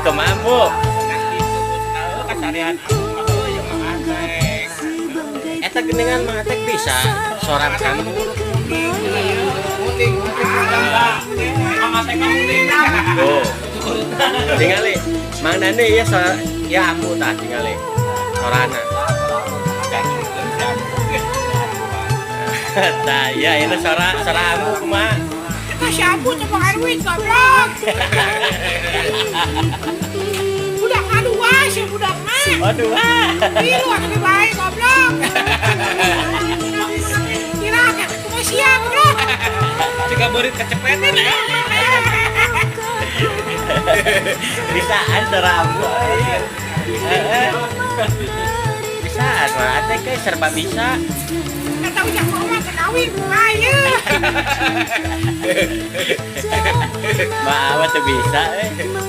Kumaha, Bu? Kasarean ya Mang Atek. Eta geningan Mang Atek bisa sorang kamu. Munding, Mang Atek mah munding. Tuh. Tingali. Mang Dani ya sora ya ambu tah tingali. Sorana. Tah ya ini sora sora ambu kumaha? Itu siapa coba Erwin goblok. Budak kadua si budak mah. Waduh ah. Tilu atuh bae goblok. Kira kumaha sia goblok. Jika beurit kecepetan ya. Bisaan sora ambu. Heeh. Bisaan Mang Atek ge serba bisa. Kata ujang mah kawin kumaha ieu. Mah tuh bisa eh.